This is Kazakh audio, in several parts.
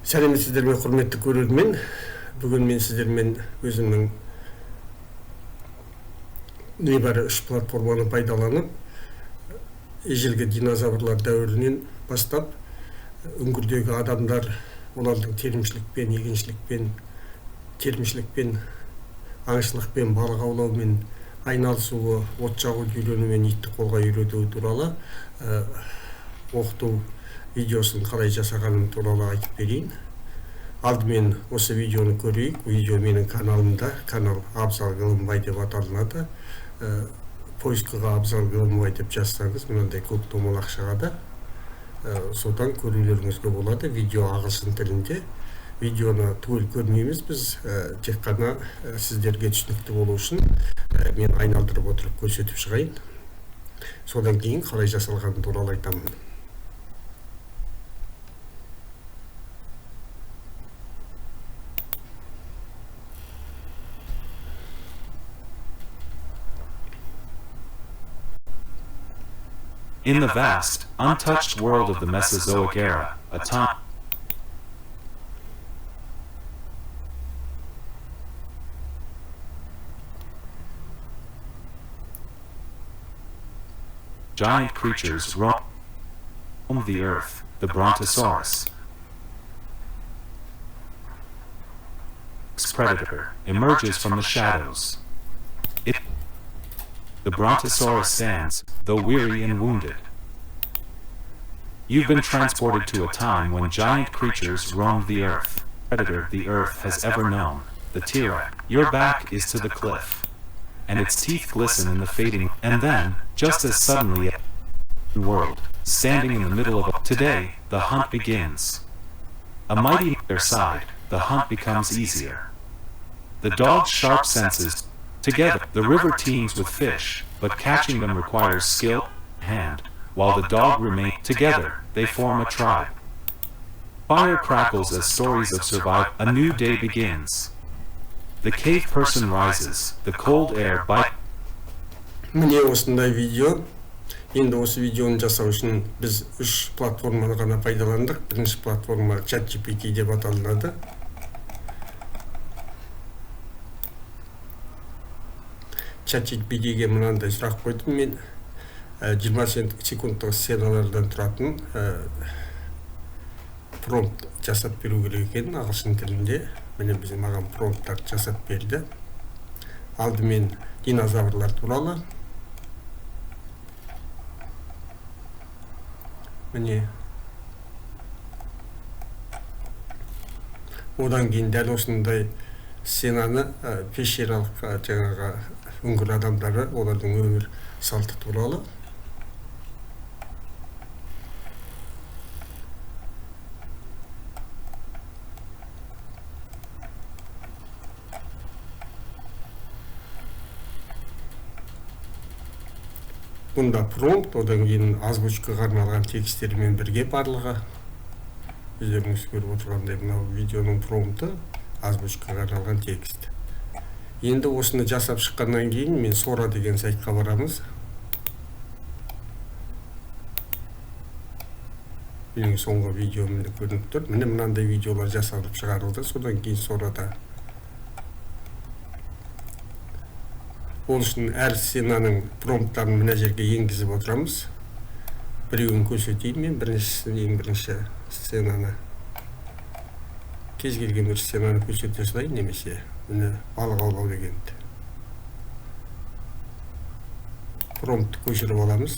Сәлеметсіздер ме, құрметті көрермен. Бүгін мен сіздермен өзімнің небәрі үш платформаны пайдаланып, ежелгі динозаврлар дәуірінен бастап үңгірдегі адамдар, олардың терімшілікпен, егіншілікпен, терімшілікпен, аңшылықпен, балық аулаумен айналысуы, от жағуды үйренумен, итті қолға үйретуі туралы оқыту видеосын қалай жасағаным туралы айтып берейін. Алдымен осы видеоны көрейік. Видео менің каналымда, канал Абзал Ғылымбай деп аталынады. Поискіға Абзал Ғылымбай деп жазсаңыз, мынандай көк домалақ шығады. Содан көрулеріңізге болады. Видео ағылшын тілінде. Видеоны түгел көрмейміз біз, тек қана сіздерге түсінікті болу үшін мен айналдырып отырып көрсетіп шығайын. Содан кейін қалай жасалғаны туралы айтамын. In the vast, untouched world of the Mesozoic era, a time giant creatures roamed the earth, the Brontosaurus predator emerges from the shadows. The Brontosaurus stands, though weary and wounded. You've been transported to a time when giant creatures roamed the earth. Predator the earth has ever known, the T-Rex. Your back is to the cliff, and its teeth glisten in the fading, and then, just as suddenly, world, standing in the middle of a... Today, the hunt begins. A mighty their side, the hunt becomes easier. The dog's sharp senses. Together, the river teems with fish, but catching them requires skill, hand, while the dog remains. Together, they form a tribe. Fire crackles as stories of survival. A new day begins. The cave person rises, the cold air bites. Міне осындай видео. Енді осы видеоны жасау үшін біз үш платформаны ғана пайдаландық. Бірінші платформа ChatGPT деп аталынады. ChatGPT-ге мынандай сұрақ қойдым мен. 20 секундтық сценалардан тұратын промпт жасап беру керек екен ағылшын тілінде. Міне біз маған промпттар жасап берді. Алдымен динозаврлар туралы. Міне. Одан кейін дәл осындай сценаны пещералық жаңағы үңгір адамдары, олардың өмір салты туралы. Бұнда промпт, одан кейін озвучкаға арналған текстермен бірге барлығы. Өздеріңіз көріп отырғандай, мынау видеоның промпты, озвучкаға арналған текст. Енді осыны жасап шыққаннан кейін мен Sora деген сайтқа барамыз. Менің соңғы видеом міне көрініп тұр. Міне мынандай видеолар жасалып шығарылды. Содан кейін Sora'да. Ол үшін әр сценаның промпттарын мына жерге енгізіп отырамыз. Біреуін көрсетейін мен, біріншісін, ең бірінші сценаны. Кез келген бір сценаны көрсете салайын, немесе міне балық аулау дегенді. Промптты көшіріп аламыз.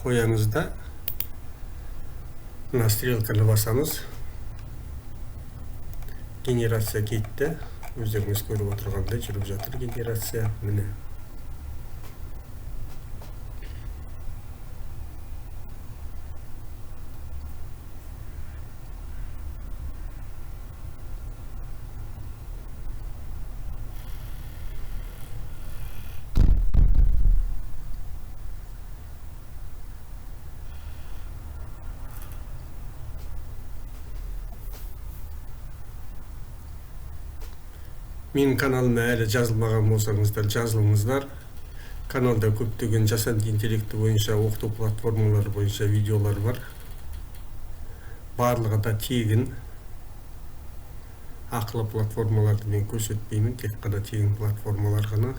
Қоямыз да мына стрелканы басамыз. Генерация кетті. Өздеріңіз көріп отырғандай жүріп жатыр генерация. Міне. Менің каналыма әлі жазылмаған болсаңыздар, жазылыңыздар. Каналда көптеген жасанды интеллекті бойынша, оқыту платформалары бойынша видеолар бар. Барлығы да тегін. Ақылы платформаларды мен көрсетпеймін, тек қана тегін платформалар ғана.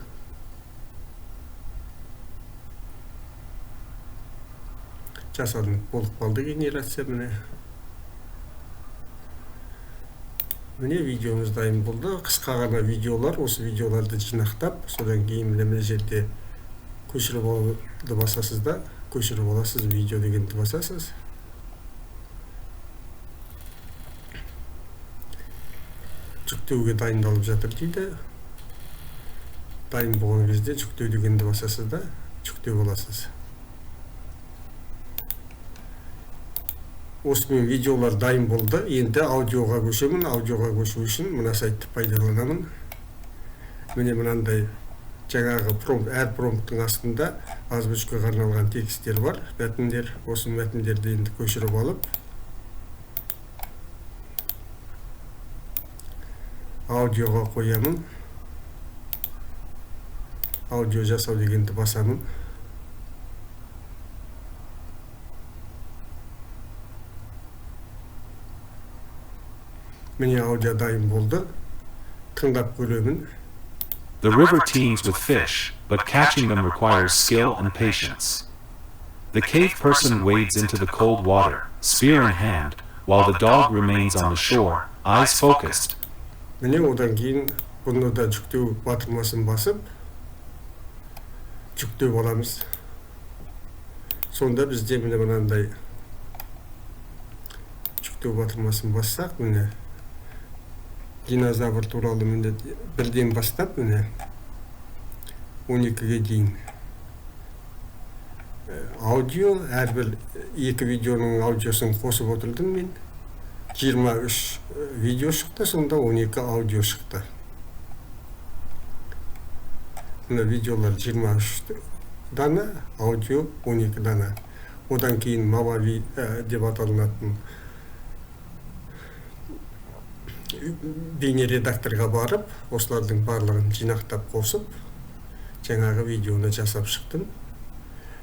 Жасалынып болып қалды генерация міне. Міне видеомыз дайын болды. Қысқа ғана видеолар, осы видеоларды жинақтап, содан кейін міне мына жерде көшіріп алуды басасыз да, көшіріп аласыз, видео дегенді басасыз. Жүктеуге дайындалып жатыр дейді. Дайын болған кезде жүктеу дегенді басасыз да, жүктеп аласыз. Осымен видеолар дайын болды. Енді аудиоға көшемін. Аудиоға көшу үшін мына сайтты пайдаланамын. Міне мынандай жаңағы промпт, әр промпттың астында озвучкаға арналған тексттер бар, мәтіндер. Осы мәтіндерді енді көшіріп алып аудиоға қоямын. Аудио жасау дегенді басамын. Міне аудио дайын болды. Тыңдап көремін. The river teems with fish, but catching them requires skill and patience. The cave person wades into the cold water, spear in hand, while the dog remains on the shore, eyes focused. Міне одан кейін бұны да жүктеу батырмасын басып, жүктеп аламыз. Сонда бізде міне мынандай жүктеу батырмасын бассақ, міне динозавр туралы міне бірден бастап міне 12-ге дейін аудио, әрбір екі видеоның аудиосын қосып отырдым мен. 23 видео шықты, сонда 12 аудио шықты. Мына видеолар 23 дана, аудио 12 дана. Одан кейін Movavi деп аталынатын бейне редакторға барып, осылардың барлығын жинақтап қосып, жаңағы видеоны жасап шықтым.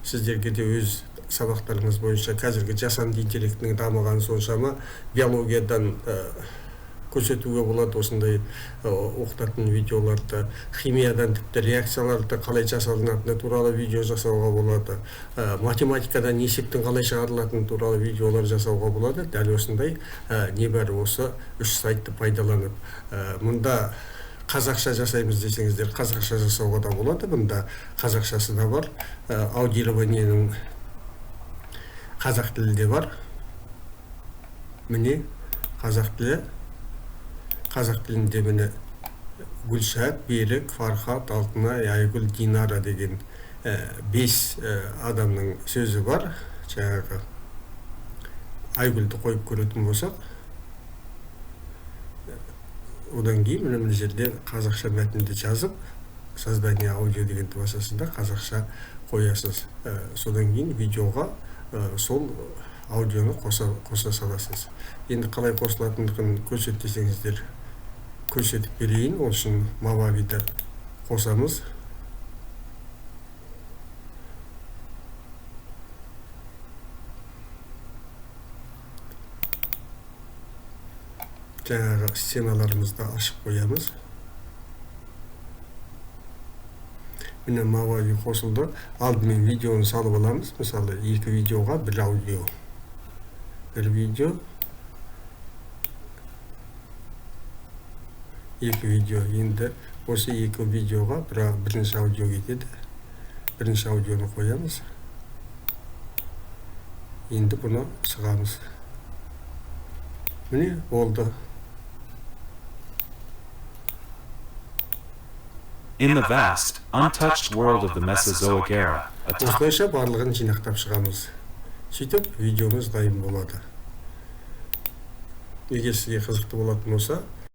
Сіздерге де өз сабақтарыңыз бойынша қазіргі жасанды интеллектінің дамығаны соншама биологиядан көрсетуге болады осындай оқытатын видеоларды, химиядан тіпті реакцияларды қалай жасалынатыны туралы видео жасауға болады, математикадан есептің қалай шығарылатыны туралы видеолар жасауға болады. Дәл осындай небәрі осы үш сайтты пайдаланып, мұнда қазақша жасаймыз десеңіздер, қазақша жасауға да болады. Бұнда қазақшасы да бар, аудированиенің қазақ тілі де бар. Міне қазақ тілі. Қазақ тілінде міне Гүлшат, Берік, Фархат, Алтынай, Айгүл, Динара деген 5 адамның сөзі бар. Жаңағы Айгүлді қойып көретін болсақ, одан кейін міне мына жерде қазақша мәтінді жазып, создание аудио дегенді басасыз да қазақша қоясыз. Содан кейін видеоға сол аудионы қоса саласыз. Енді қалай қосылатындығын көрсет десеңіздер, көрсетіп берейін. Ол үшін Movavi'ді қосамыз. Жаңағы сценаларымызды ашып қоямыз. Міне Movavi қосылды. Алдымен видеоны салып аламыз. Мысалы, екі видеоға бір аудио. Бір видео, екі видео. Енді осы екі видеоға бірінші аудио кетеді. Бірінші аудионы қоямыз. Енді бұны шығамыз. Міне болды. In the vast, untouched world of the Mesozoic era, Осылайша барлығын жинақтап шығамыз. Сөйтіп видеомыз дайын болады. Егер сізге қызықты болатын болса,